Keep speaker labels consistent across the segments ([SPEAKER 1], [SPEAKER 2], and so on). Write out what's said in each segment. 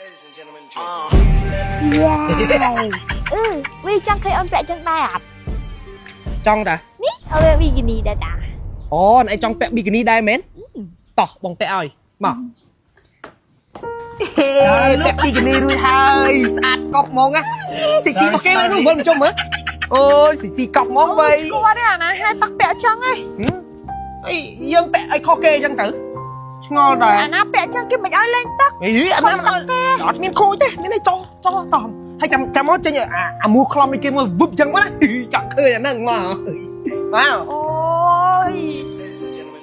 [SPEAKER 1] and gentlemen,
[SPEAKER 2] វ៉ាវអឺវីចង់ឃើញអូនពាក់ចឹងដែរអត់
[SPEAKER 3] ចង់តា
[SPEAKER 2] នេះឲ្យវាវីគីនីដែរតា
[SPEAKER 3] អូណឯងចង់ពាក់ប៊ីគីនីដែរមែនតោះបងពាក់ឲ្យមកហេពាក់ប៊ីគីនីរួចហើយស្អាតកប់ហ្មងណាស៊ីស៊ីមកគេនោះវិលមកជុំមើលអូយស៊ីស៊ីកប់ហ្មងបី
[SPEAKER 4] ស្គាល់ទេអាណាហេតុទឹកពាក់ចឹងឯង
[SPEAKER 3] អីយើងពាក់អីខុសគេអញ្ចឹងទៅឆ្ងល់ដែរ
[SPEAKER 4] អាណាពាក់ចឹងគេមិនឲ្យលេងទឹក
[SPEAKER 3] អីអាណាអត់មានខូចទេមានអីចោចោតោះហើយចាំចាំមកចេញអាអាមួខ្លំនេះគេមកវឹបចឹងមកណាចង់ឃើញអាហ្នឹងមកមក
[SPEAKER 4] អូយ
[SPEAKER 1] ladies and gentlemen,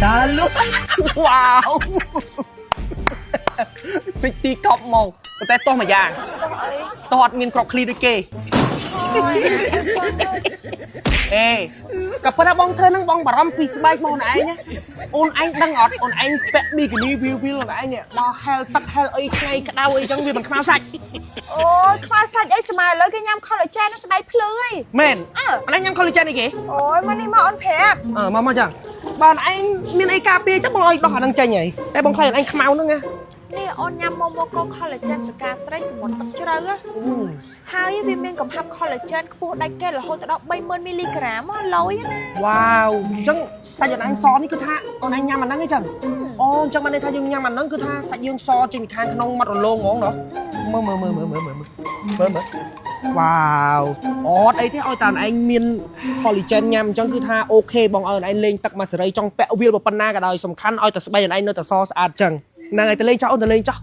[SPEAKER 3] តាលុវ៉ាវសិចស៊ីកប់ហ្មងប៉ុន្តែទោះមួយយ៉ាង
[SPEAKER 4] តោះអី
[SPEAKER 3] ទោះអត់មានក្របឃ្លីដូចគេអេក៏ប៉ុន្តែបងធ្វើហ្នឹងបងបារម្ភពីស្បែកមកអូនឯងណាអូនឯងដឹងអត់អូនឯងពាក់ប៊ីគីនីវីវីអូនឯងនេះដល់ហែលទឹកហែលអីថ្ងៃក្តៅអីចឹងវាមិនខ្មៅសាច់
[SPEAKER 4] អូយខ្វះសាច់អីសម័យឥឡូវគេញ៉ាំ collagen ស្បែកភ្លឺអី
[SPEAKER 3] មែន
[SPEAKER 4] អើ
[SPEAKER 3] អូនឯងញ៉ាំ collagen អីគេ
[SPEAKER 4] អូយមកនេះមកអូនប្រាប់
[SPEAKER 3] អឺមកមកចឹងបើអូនឯងមានអីការពារចឹងបងឲ្យដោះអាហ្នឹងចេញហីតែបងខ្លាចអូនឯងខ្មៅហ្នឹងណា
[SPEAKER 4] នេះអូនញ៉ាំម៉ូម៉ូកូ collagen សកាត្រីសមុទ្រទឹកជ្រៅហ៎ហើយវាមានកំហាប់ collagen ខ្ពស់ដាច់គេរហូតដល់30000មីលីក្រាមឡយណា
[SPEAKER 3] វ៉ាវអញ្ចឹងសាច់អូនឯងសនេះគឺថាអូនឯងញ៉ាំអាហ្នឹងឯងចឹងអូអញ្ចឹងបានន័យថាយើងញ៉ាំអាហ្នឹងគឺថាសាច់យើងសចេញពីខាងក្នុងមាត់រលោងហ្មងណោះមើលមើលមើលមើលមើលមើលមើលមើលវ៉ាវអត់អីទេឲ្យតែអូនឯងមាន collagen ញ៉ាំអញ្ចឹងគឺថា OK បងឲ្យអូនឯងលេងទឹកមកសេរីចង់ពាក់វាលប៉ុណ្ណាក៏ដោយសំខាន់ឲ្យតែស្បែកអូនឯងនៅតែសស្អាតចឹងហ្នឹងហើយទៅលេងចោះអូនទៅលេងចោះ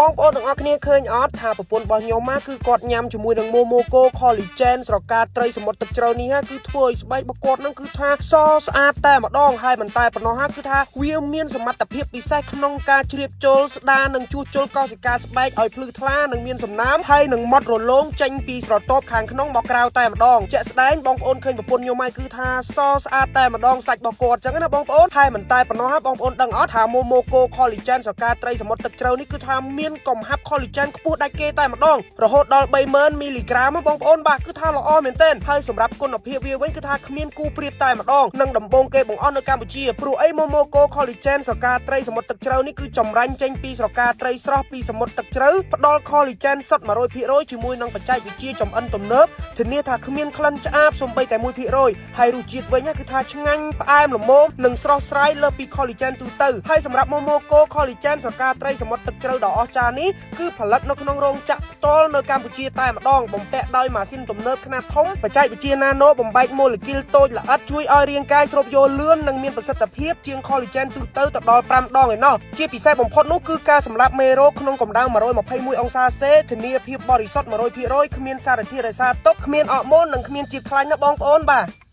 [SPEAKER 3] បងប្អូនទាំងអស់គ្នាឃើញអត់ថាប្រពន្ធរបស់ខ្ញុំមកគឺគាត់ញ៉ាំជាមួយនឹងម៉ូម៉ូកូ collagen ស្រកាត្រីសមុទ្រទឹកជ្រៅនេះហាគឺធ្វើឲ្យស្បែករបស់គាត់នឹងគឺថាសស្អាតតែម្ដងហើយមិនតែប៉ុណ្ណោះហាគឺថាវាមានសមត្ថភាពពិសេសក្នុងការជ្រាបចូលស្ដារនិងជួសជុលកោសិកាស្បែកឲ្យភ្លឺថ្លានិងមានសំណើមហើយនឹងម៉ត់រលោងចេញពីស្រទាប់ខាងក្នុងមកក្រៅតែម្ដងជាក់ស្ដែងបងប្អូនឃើញប្រពន្ធខ្ញុំហើយគឺថាសស្អាតតែម្ដងសាច់របស់គាត់ចឹងណាបងប្អូនហើយមិនតែប៉ុណ្ណោះហាបងប្អូនដឹងអត់ថាម៉ូម៉ូកូ collagen ស្រកាត្រីសមុទ្រទឹកជ្រៅនេះគឺថាមានកំហាប់ collagen ខ្ពស់ដាច់គេតែម្ដងរហូតដល់30000មីលីក្រាមបងប្អូនបាទគឺថាល្អមែនទែនហើយសម្រាប់គុណភាពវាវិញគឺថាគ្មានគូប្រៀបតែម្ដងនិងដំបូងគេបង្អស់នៅកម្ពុជាព្រោះអីម៉ូម៉ូកូ collagen ស្រកាត្រីសមុទ្រទឹកជ្រៅនេះគឺចម្រាញ់ចេញពីស្រកាត្រីស្រស់ពីសមុទ្រទឹកជ្រៅផ្ដល់ collagen សុទ្ធ100%ជាមួយនឹងបច្ចេកវិទ្យាចម្អិនទំនើបធានាថាគ្មានក្លិនឆ្អាបសូម្បីតែ1%ហើយរសជាតិវិញគឺថាឆ្ងាញ់ផ្អែមល្មមនិងស្រស់ស្រាយលើសពី collagen ទូទៅហើយសម្រាប់ម៉ូម៉ូកូ collagen ស្រកាត្រីសមុទ្រទឹកជ្រៅដ៏អស្ចារ្យនេះគឺផលិតនៅក្នុងរោងចក្រផ្ទាល់នៅកម្ពុជាតែម្ដងបំពាក់ដោយម៉ាស៊ីនទំនើបខ្នាតធំបច្ចេកវិទ្យា Nano បំបែកម៉ូលេគុលតូចល្អិតជួយឲ្យរាងកាយស្រូបយកលឿននិងមានប្រសិទ្ធភាពជាង collagen ទូទៅទៅដល់5ដងឯណោះជាពិសេសបំផុតនោះគឺការសម្លាប់មេរោគក្នុងកម្ដៅ121អង្សាសេធានាភាពបរិសុទ្ធ100%គ្មានសារធាតុរក្សាទុកគ្មានអរម៉ូននិងគ្មានជាតិខ្លាញ់ណាបងប្អូនបាទ។